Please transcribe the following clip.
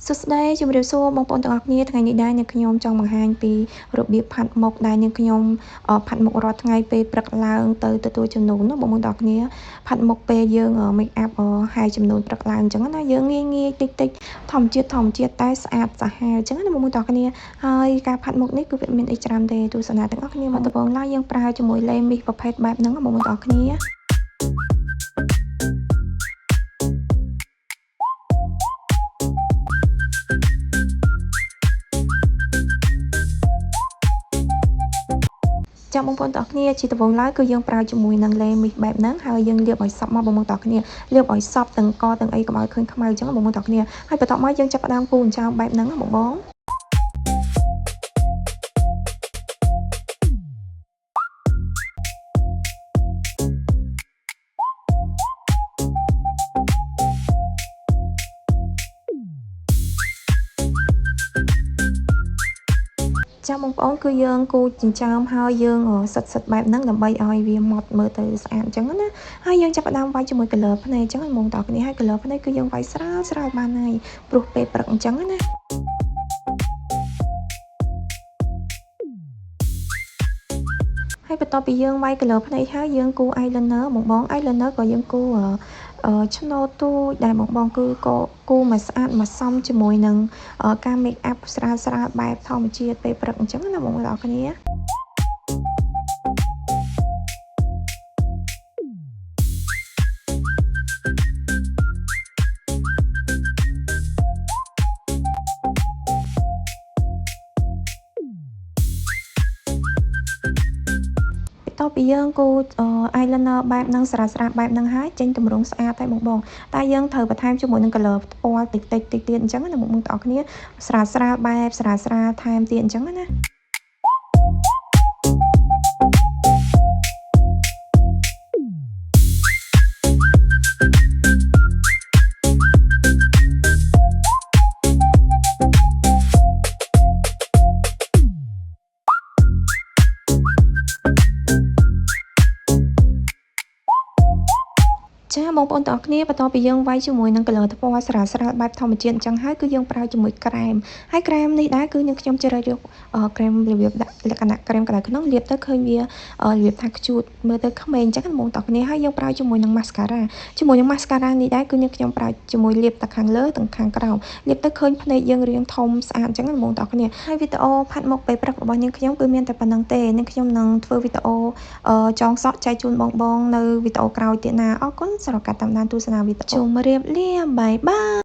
សួស្តីជំរាបសួរបងប្អូនទាំងអស់គ្នាថ្ងៃនេះដែរអ្នកខ្ញុំចង់បង្ហាញពីរបៀបផាត់មុខដែលអ្នកខ្ញុំផាត់មុខរាល់ថ្ងៃពេលព្រឹកឡើងទៅទទួលជំនូនណាបងប្អូនទាំងអស់គ្នាផាត់មុខពេលយើង make up ហែជំនូនព្រឹកឡើងអញ្ចឹងណាយើងងាយងាយតិចតិចធម្មជាតិធម្មជាតិតែស្អាតសាហាវអញ្ចឹងណាបងប្អូនទាំងអស់គ្នាហើយការផាត់មុខនេះគឺវាមានអីច្រើនទេទស្សនាទាំងអស់គ្នាមកដំបូងឡើយយើងប្រើជាមួយឡេមីសប្រភេទបែបហ្នឹងបងប្អូនទាំងអស់គ្នា ចាំបងប្អូនទាំងអស់គ្នាជាដំបូងឡើយគឺយើងប្រើជាមួយនឹងឡេមីសបែបហ្នឹងហើយយើងលាបឲ្យសព្វមកបងប្អូនទាំងអស់គ្នាលាបឲ្យសព្វទាំងកទាំងអីកុំឲ្យឃើញខ្មៅអញ្ចឹងបងប្អូនទាំងអស់គ្នាហើយបន្ទាប់មកយើងចាប់ផ្ដើមគូចិញ្ចើមបែបហ្នឹងបងបងចាំបងប្អូនគឺយើងគូចិញ្ចើមហើយយើងសិតសិតបែបហ្នឹងដើម្បីឲ្យវាម៉ត់មើលទៅស្អាតអញ្ចឹងណាហើយយើងចាប់ផ្ដើមវាយជាមួយ color ភ្នែកអញ្ចឹងហ្មងតោះគ្នាហើយ color ភ្នែកគឺយើងវាយស្រាលស្រាលបានហើយព្រោះពេលព្រឹកអញ្ចឹងណាហើយបន្ទាប់ពីយើងវាយ color ភ្នែកហើយយើងគូ eyeliner បងបង eyeliner ក៏យើងគូឆ្នូតទូចដែលបងបងគឺក៏គូមកស្អាតមកសមជាមួយនឹងការ make up ស្រាលស្រាលបែបធម្មជាតិពេលព្រឹកអញ្ចឹងណាបងប្អូនទាំងអស់គ្នាបន្ទាប់ពីយើងគូ eyeliner បែបហ្នឹងស្រាលស្រាលបែបហ្នឹងហើយចេញទម្រង់ស្អាតតែបងបងតែយើងត្រូវបន្ថែមជាមួយនឹង color ពណ៌តិចតិចតិចទៀតអញ្ចឹងណាបងប្អូនទាំងអស់គ្នាស្រាលស្រាលបែបស្រាលស្រាលថែមទៀតអញ្ចឹងណាចាបងប្អូនទាំងអស់គ្នាបន្ទាប់ពីយើងវាយជាមួយនឹង color ថ្ពណ៌ស្រាលស្រាលបែបធម្មជាតិអញ្ចឹងហើយគឺយើងប្រើជាមួយក្រែមហើយក្រែមនេះដែរគឺខ្ញុំខ្ញុំជ្រើសយកក្រែមរបៀបដាក់លក្ខណៈក្រែមក្តៅក្នុងលាបទៅឃើញវារបៀបថាខ្ជូតមើលទៅក្មេងអញ្ចឹងបងប្អូនទាំងគ្នាហើយយើងប្រើជាមួយនឹង mascara ជាមួយនឹង mascara នេះដែរគឺខ្ញុំប្រើជាមួយលាបតែខាងលើទាំងខាងក្រោមលាបទៅឃើញភ្នែកយើងរាងធំស្អាតអញ្ចឹងបងប្អូនទាំងគ្នាហើយវីដេអូផាត់មុខពេលព្រឹករបស់នាងខ្ញុំគឺមានតែប៉ុណ្្នឹងទេនាងខ្ញុំនឹងធ្វើវីដេអូចងសក់ចែកជូនបងបងនៅវីដេអូក្រោយទៀតណាអរគុណសម្រាប់ការតាមដានទស្សនាវីដេអូជម្រាបលា bye bye.